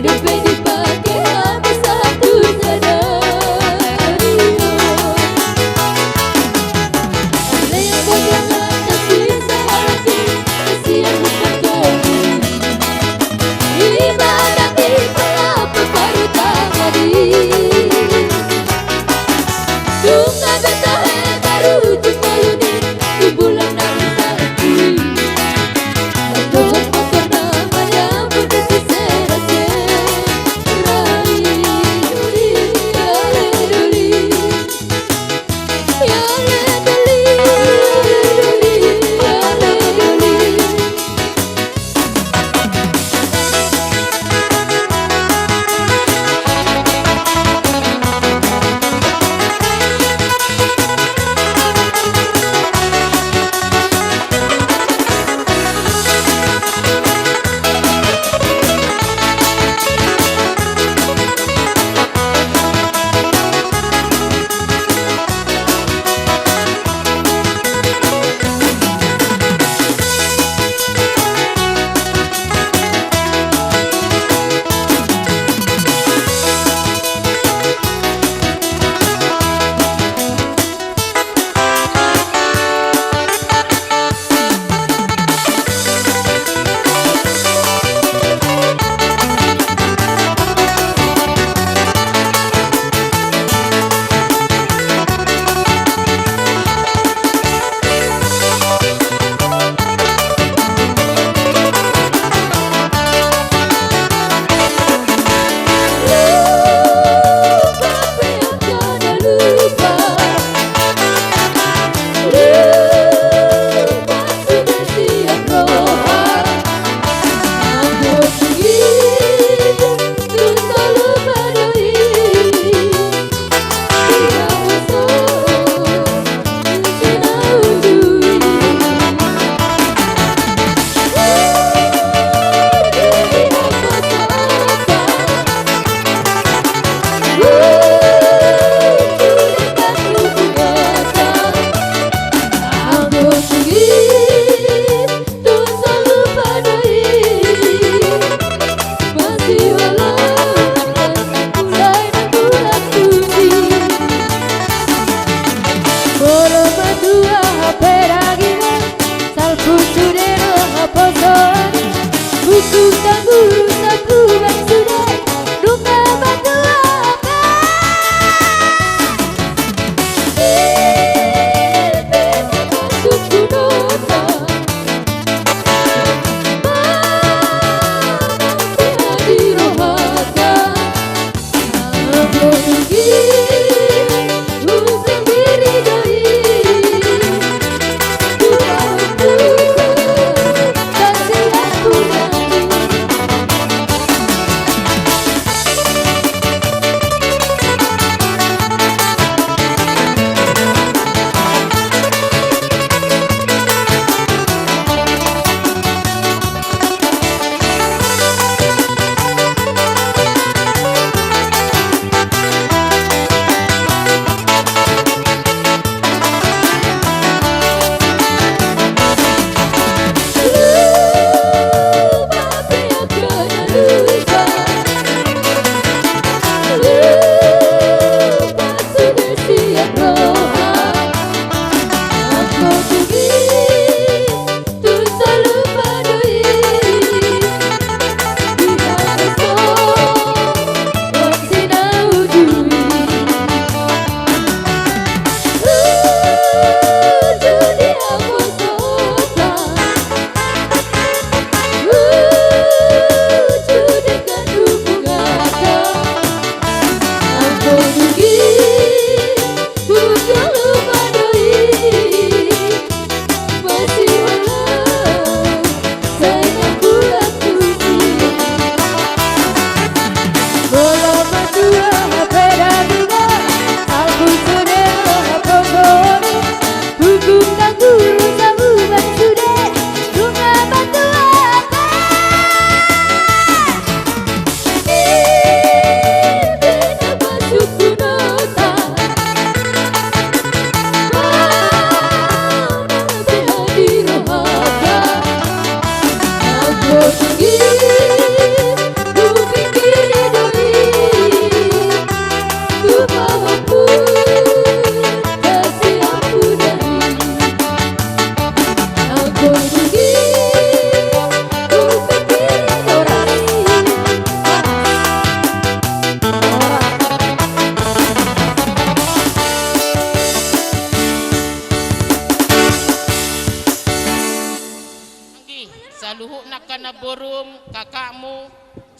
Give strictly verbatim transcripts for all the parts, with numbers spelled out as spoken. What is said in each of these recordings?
Dope dipake hape satu sadari on. Alai anggo di atas bisa halak i, kasian hutangkoni. Ibadah di pala paparu tangani. Dung gabe tahe baru jumpa luni di bulan na mangkali. Dohot ma pernah manyambut di serase.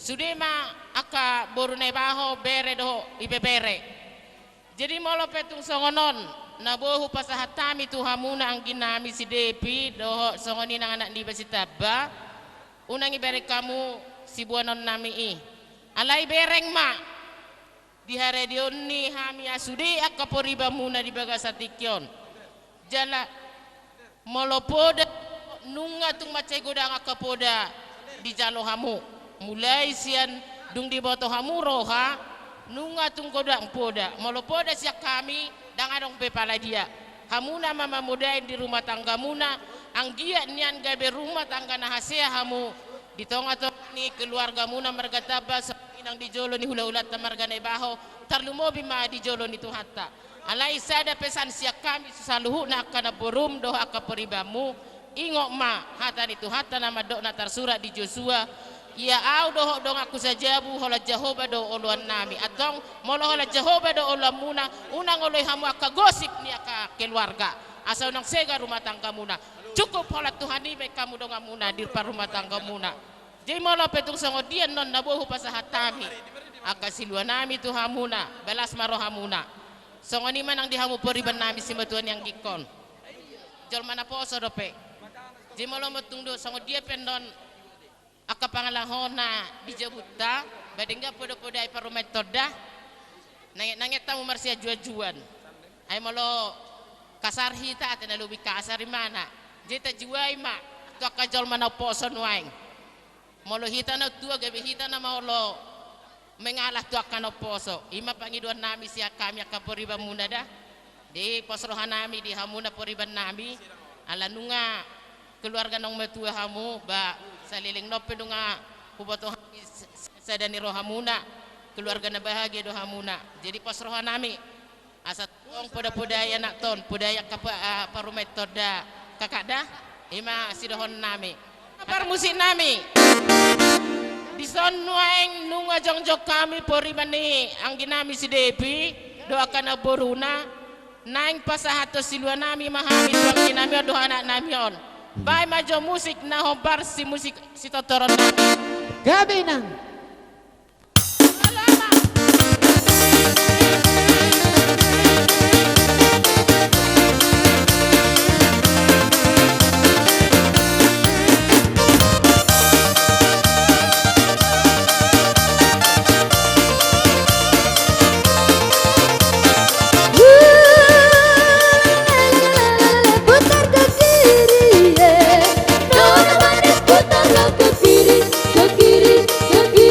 Sude ma angka boru Naibaho, bere dohot ibebere. Jadi molo pe tung songon on, na boi hupasahat hami tu hamuna anggi nami si Depi, dohot songon i nang anak niba si Tamba, unang ibereng hamu siboanon nami i. Alai bereng ma, di haradeon ni hami sude angka poribanmuna di bagasan tingki on. Jala molo poda, nunga tung mansai godang angka poda dijalo hamu. Mulai sian dung diboto hamu roha, nunga tung godang poda. Molo poda sian hami, ndang adong be pala dia. Hamuna ma mamodain di rumah tanggamuna, anggiat nian gabe rumah tangga na hasea hamu di tongatonga ni keluargamuna marga Tamba, songon i nang di jolo ni hulahulanta marga Naibaho, tarlumobi ma di jolo ni Tuhanta. Alai sada pesan sian hami tu saluhutna angka namborum dohot angka poribanmu, ingot ma hata ni Tuhanta na mandok na tarsurat di Josua, ia ahu dohot donganku sajabu, holan Jahowa do oloan nami. Antong, molo holan Jahowa do oloanmuna, unang oloi hamu angka gosip ni angka keluarga, asa unang sega rumah tanggamuna. Cukup holan Tuhan i baen hamu donganmuna di parrumah tanggamuna. Jadi molo pe tung songon dia annon na boi hupasahat hami angka siluanami tu hamuna, balas ma rohamuna. Songon i ma nang di hamu poribannami simatua ni anggingkon. Jolma na poso dope. Jadi molo pe tung do songon dia pe annon angka pangalahona di jabunta, ba denggan podapodai parumaen tonda. Nanget-nanget hamu marsiajuajuan. Ai molo kasar hita, ate na lobi kasar imana. Jadi tajuai ma tu angka jolma na umposo nuaeng. Molo hita na tua, gabe hita na maolo mengalah tu angka na umposo. I ma pangidoannami sian hami angka poribanmuna da. Di pos rohanami di hamuna poribannami. Ala nunga keluarga naung matua hamu, ba saleleng on pe nunga huboto hami s-, s-, sada ni rohamuna, keluarga na bahagia do hamuna. Jadi pos rohanami, asa tong podapodai anakta on, podai angka pa-, ah, parumaenta on da, kakak da, i ma sidohononnami. Parmusiknami. Dison nuaeng nunga jongjong hami poriban ni angginami si Depi, dohot angka namboruna. Naeng pasahathon siluanami ma hami tu angginami on dohot anaknami on. Baen ma jo musik na hombar simusik sitortoronnami. Gabe nang. Putar ke kiri, eh. Nona manis, putar lo ke kiri, ke kiri, ke kiri.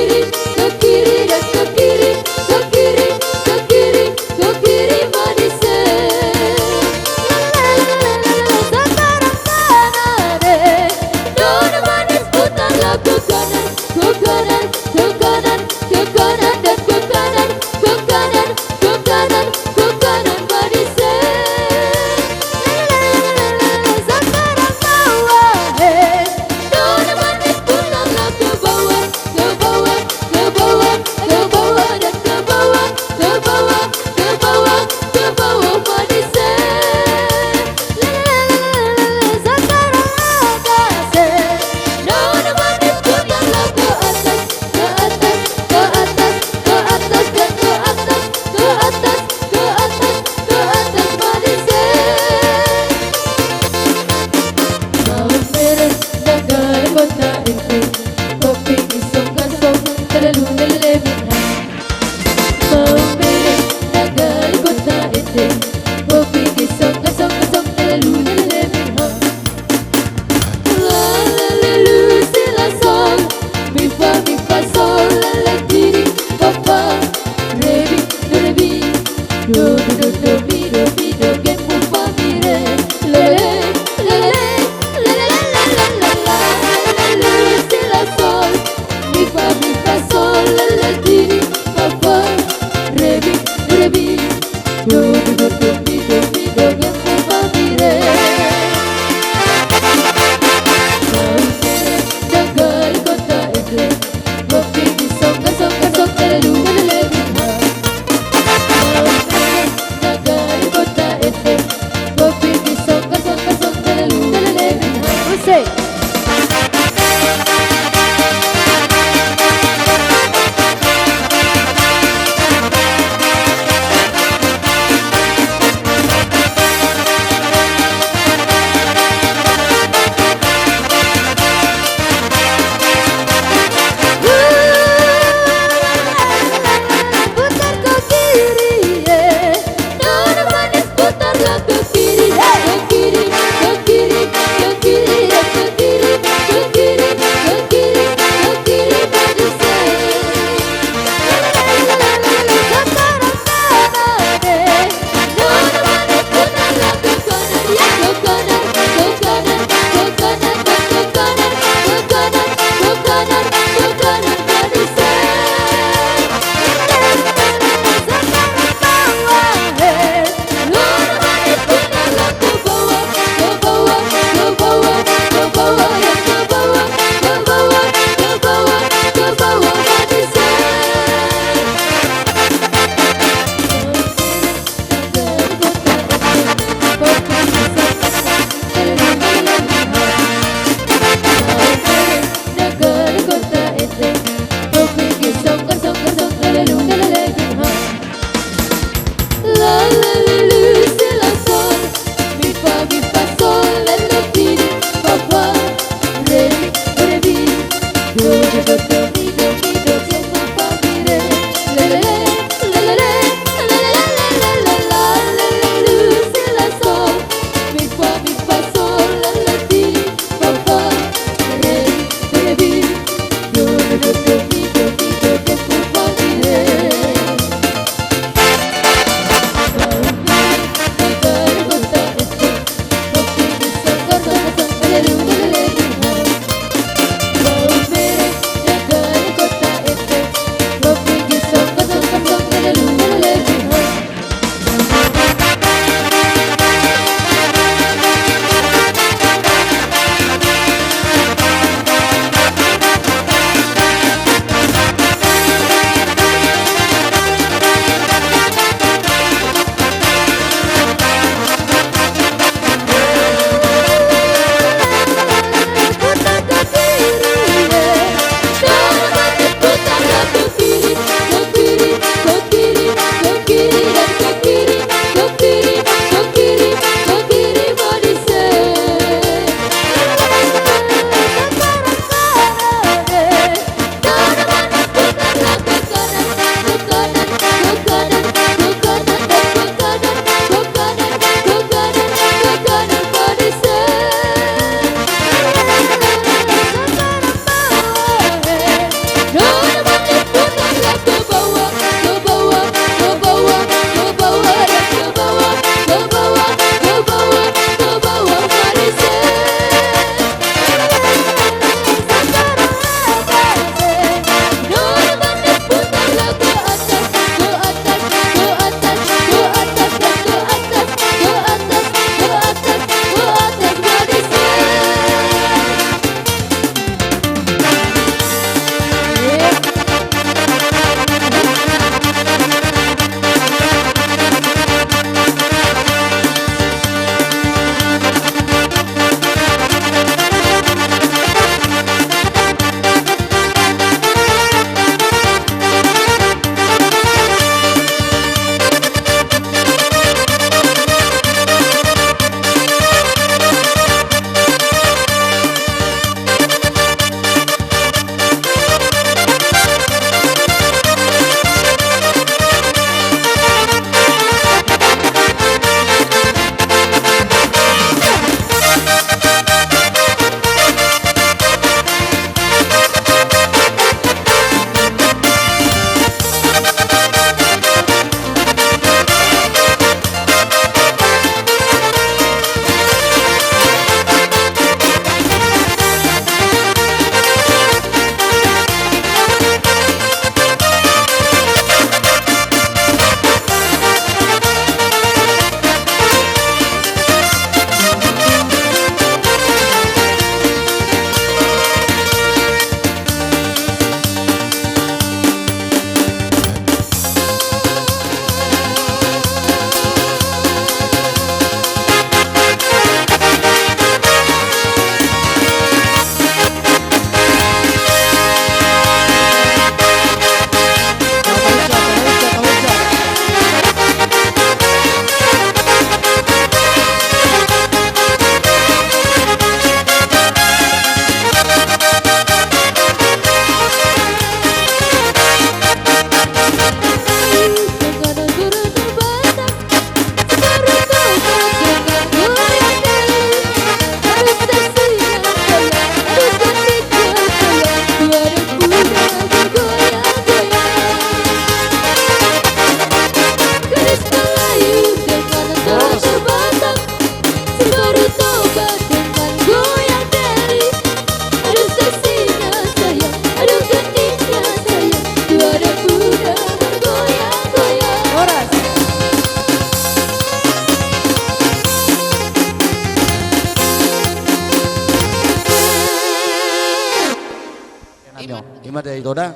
Doda.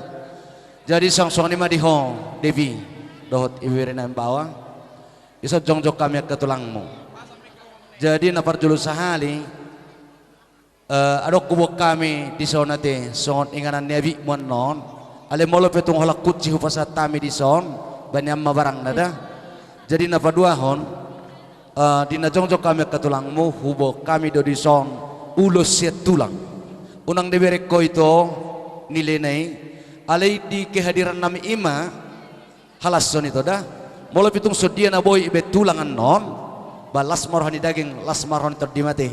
Jadi songon i ma di ho Devi dohot ibebere na membawa. Dison jongjong hami angka tulangmu. Jadi na parjolo sahali, eh, adong huboan hami dison ate songon inganan ni abitmu annon. Alai molo pe tung holan kunci hupasahat hami dison, baen ma barangna da. Jadi na paduahon, eh, di na jongjong hami angka tulangmu, huboan hami do dison ulos sian tulang. Unang dibereng ho ito nilena i, alai di kehadirannami i ma halashon ito da. Molo pe tung songon dia na boi ibaen tulang annon, ba las ma roha ni daging, las ma roha ni tondi mate.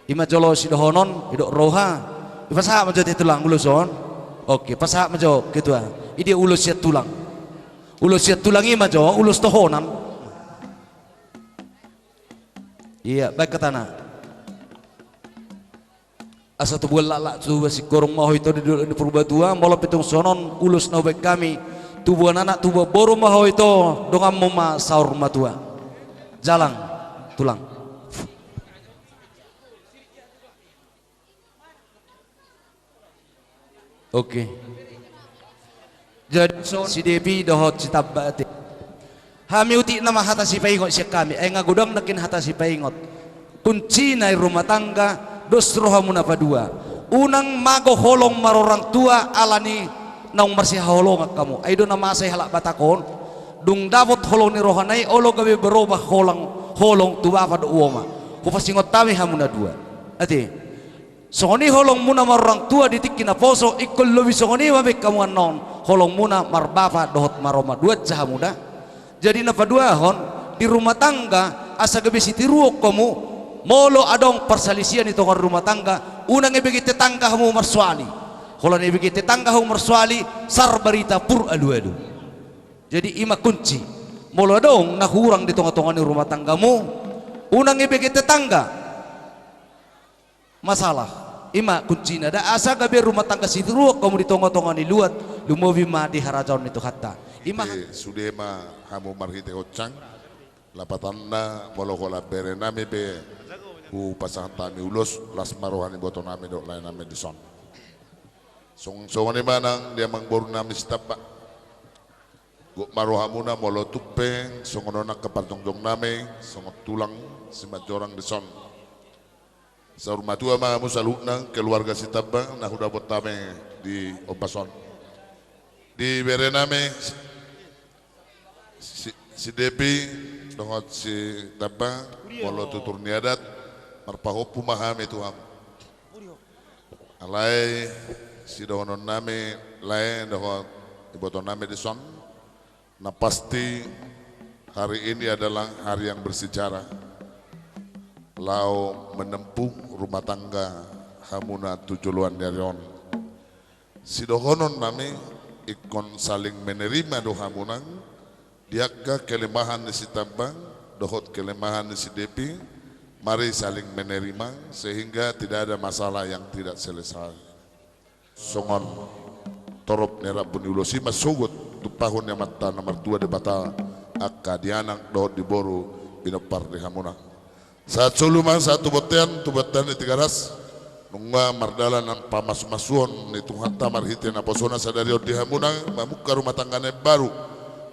I ma jolo sidohonon, didok roha. Ipasahat ma jo ate tulang ulos on. Oke, pasahat ma jo ketua. I dia ulos sian tulang? Ulos sian tulang i ma jo ulos tohonan. Ia, baen hatana. Asa tubuan laklak tuba singkoru ma ho ito di dolok ni Purbatua, molo pe tung songon on ulos na hubaen hami, tubuan anak tubuan boru ma ho ito, donganmu ma saur matua. Jalang, tulang. Oke. Jadi songon si Devi dohot si Tamba ate. Hami utik nama hata sipaingot sian hami, ai nga godang nangkin hata sipaingot. Kuncina i rumah tangga, dos rohamuna padua. Unang mago holong marorang tua ala ni naung marsihaholongan hamu. Ai do na masa i halak Batak on. Dung dapot holong ni rohana i olo gabe berobah holong, holong tu bapa dohot uoma. Hupasingot hami hamu na dua. Ate. Songon i holongmuna marorang tua di tingki na poso, ingkon lobi songon i ma baen hamu annon holongmuna marbapa dohot maroma, dua ja hamu da. Jadi na paduahon, di rumah tangga asa gabe sitiruon hamu, molo adong parsalisian di tonga rumah tangga, unang ibege tetangga hamu marsoali. Holan ibege tetangga hamu marsoali, sar barita pur alualu. Jadi i ma kunci. Molo adong na hurang di tonga-tonga ni rumah tanggamu, unang ibege tetangga masalah. I ma kuncina da, asa gabe rumah tangga sitiruon hamu di tonga-tonga ni luat, lumobi ma di harajaon ni Tuhanta. I ma. Ate, sude ma hamu marhite honsang. Lapatanna molo holan berenami pe hupasahat hami ulos, las ma roha ni ibotonami dohot laenami dison. Song-, songon i ma nang di amangborunami si Tamba. Gok ma rohamuna molo tung pe songon on angka parjongjongnami, songon tulang Simanjorang dison. Saur matua ma hamu saluhutna keluarga si Tamba na hudapot hami di ombas on. Di berenami si, si Devi dohot si Tamba, molo tutur ni adat, marpahompu ma hami tu hamu. Alai sidohononnami lae dohot ibotonami dison, na pasti hari ini adalah hari yang bersejarah. Laho menempuh rumah tangga hamuna tu joloan ni ari on. Sidohononnami ingkon saling menerima do hamu nang, di angka kelemahan ni si Tamba dohot kelemahan ni si Devi, mari saling menerima sehingga tidak ada masalah yang tidak selesai. Songon torop ni rambu ni ulos i ma sogot tumpahon ni Amanta na martua Debata angka di anak dohot di boru pinompar ni hamuna. Sahat solu ma sahat tu bontean, tu bontean ni Tigaras. Nunga mardalan pamasu-masuon ni Tuhanta marhite naposona sadari on di hamuna, mamungka rumah tangga na imbaru.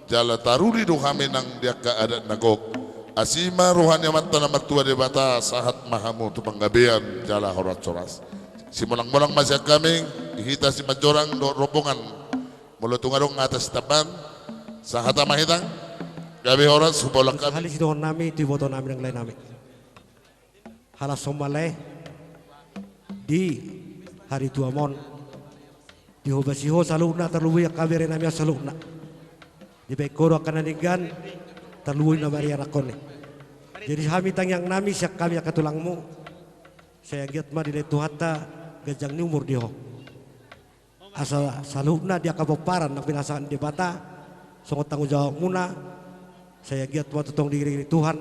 Jala taruli do hami nang di angka adat na gok. Asi ma roha ni Amanta na martua Debata, sahat ma hamu tu panggabean jala horas-horas. Simonang-monang ma sian hami, di hita Simanjorang dohot rombongan. Molo tung adong hata sitambaon, sahata ma hita. Gabe horas, hupaulak hami. Sahali sidohononnami tu ibotonami nang laenami. Halashon ma lae, di hari tuam on, di ho basi ho saluhutna, tarlumobi angka berenami on saluhutna. Dibaen ho do angka na denggan, tarlumobi na marianakhon i. Jadi hami tangiangnami sian hami angka tulangmu, sai anggiat ma dilehon Tuhanta ganjang ni umur di ho. Asa saluhutna di angka pomparan na pinasahat ni Debata, songon tanggung jawabmuna, sai anggiat ma tongtong diiringi Tuhan,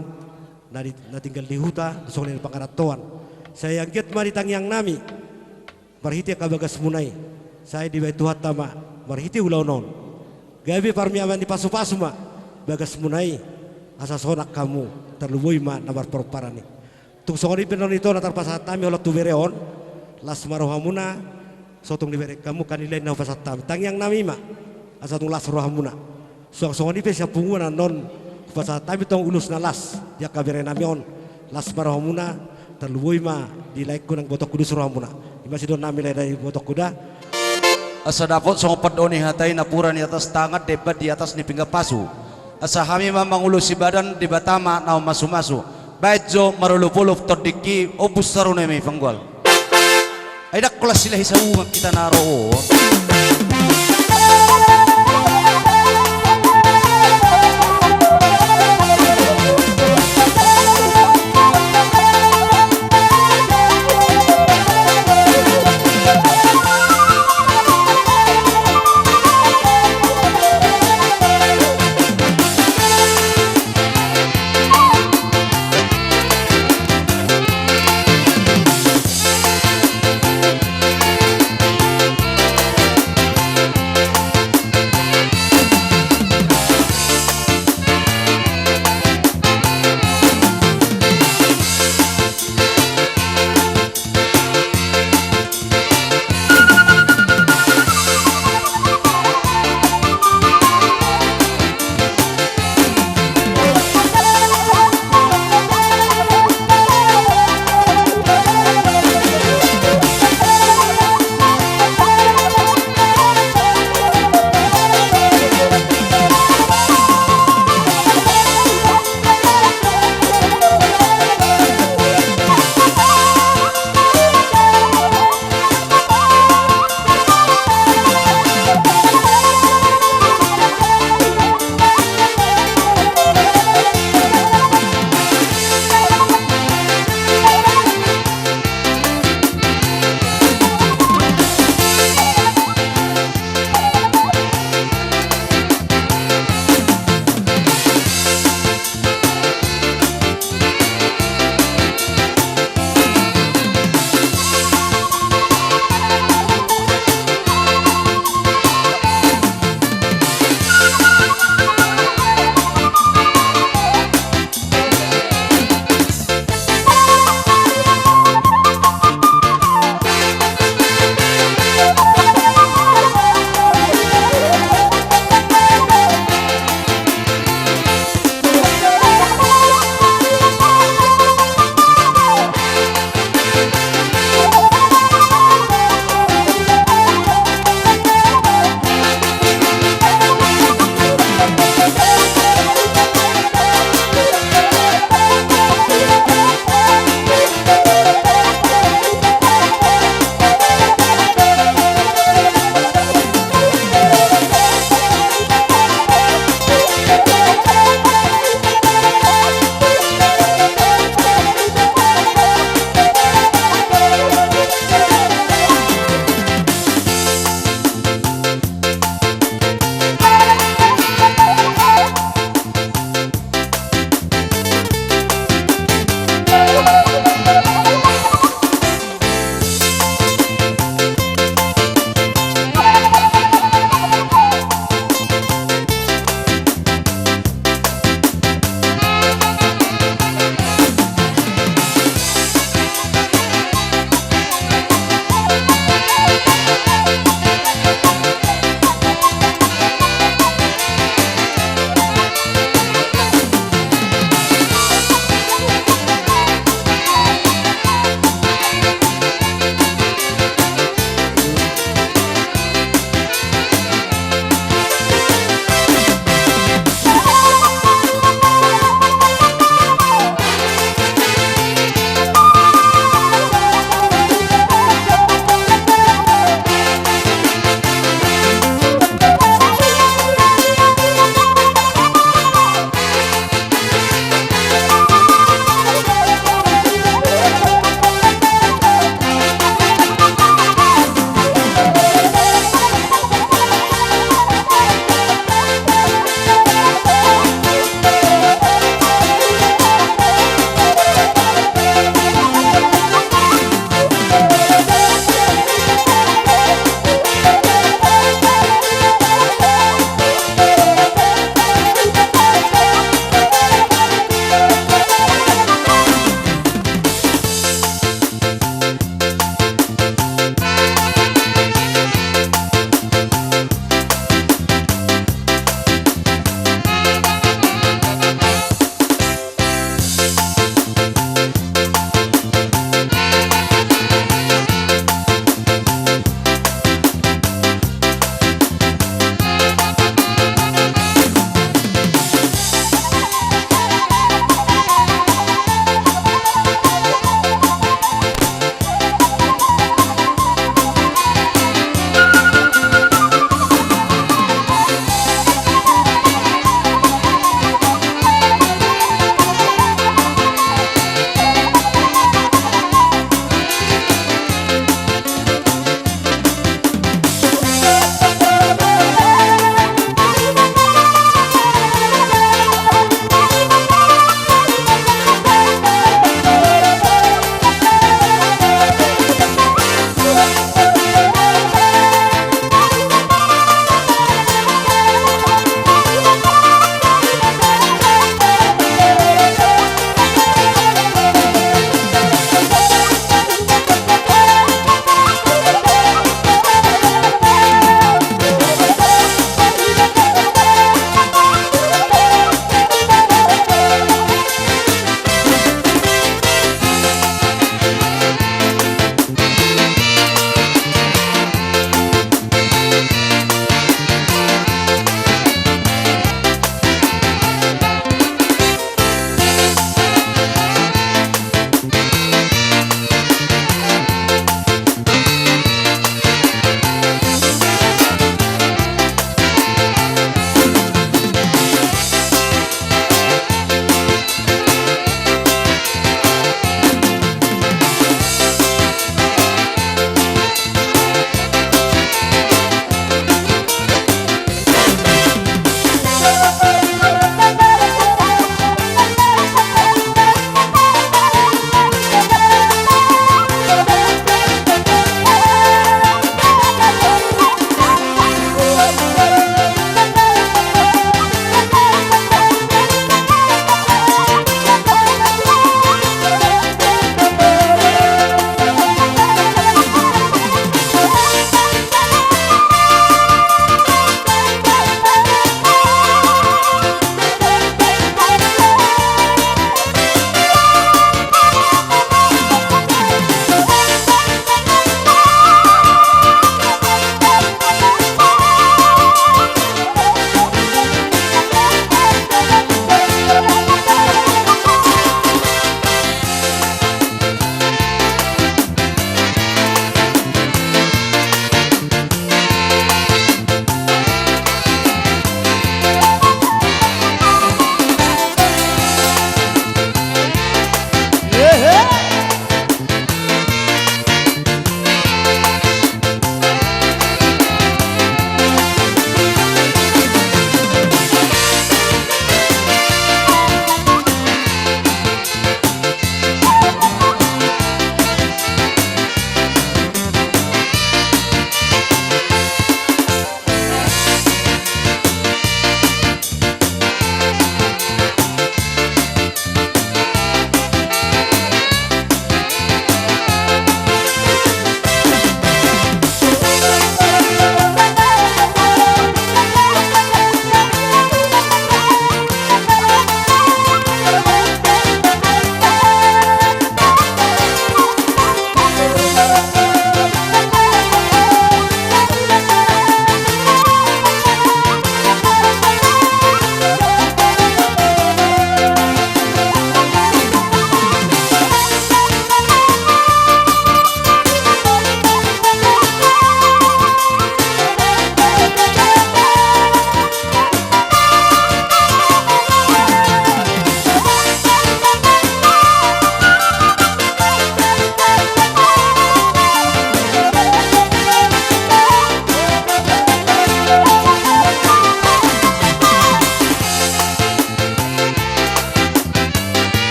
na di, na tinggal di huta, songon na di pangarantoan. Sai anggiat ma di tangiangnami, marhite angka bagasmuna i, sai dibaen Tuhanta ma, marhite ulaon on. Gabe parmiaman ni pasu-pasu ma, bagasmuna i, asa sonang hamu, tarlumobi ma na marparumparan i. Tung songon i pe annon ito na tarpasahat hami holan tu bere on, las ma rohamuna, So tung dibereng hamu kan, i lain na hupasahat hami. Tangiang nami ma asa tung las rohamuna. Suang songon i pe sian punguan annon, hupasahat hami tong ulos na las di angka bere nami on. Las ma rohamuna, tarlumobi ma di laengku nang ibotongku dos rohamuna. I ma sidohonon nami, lae, ibotongku da. Asa dapot songon pandok ni hata i, napuran di atas tangan, demban di atas ni pinggan pasu. Asa hami ma mangulosi badan, Debata ma na mamasumasu. Baen jo marolopolop tondingki, ombus saru nami panggual. Ai ndang holan silahi saungan hita na ro.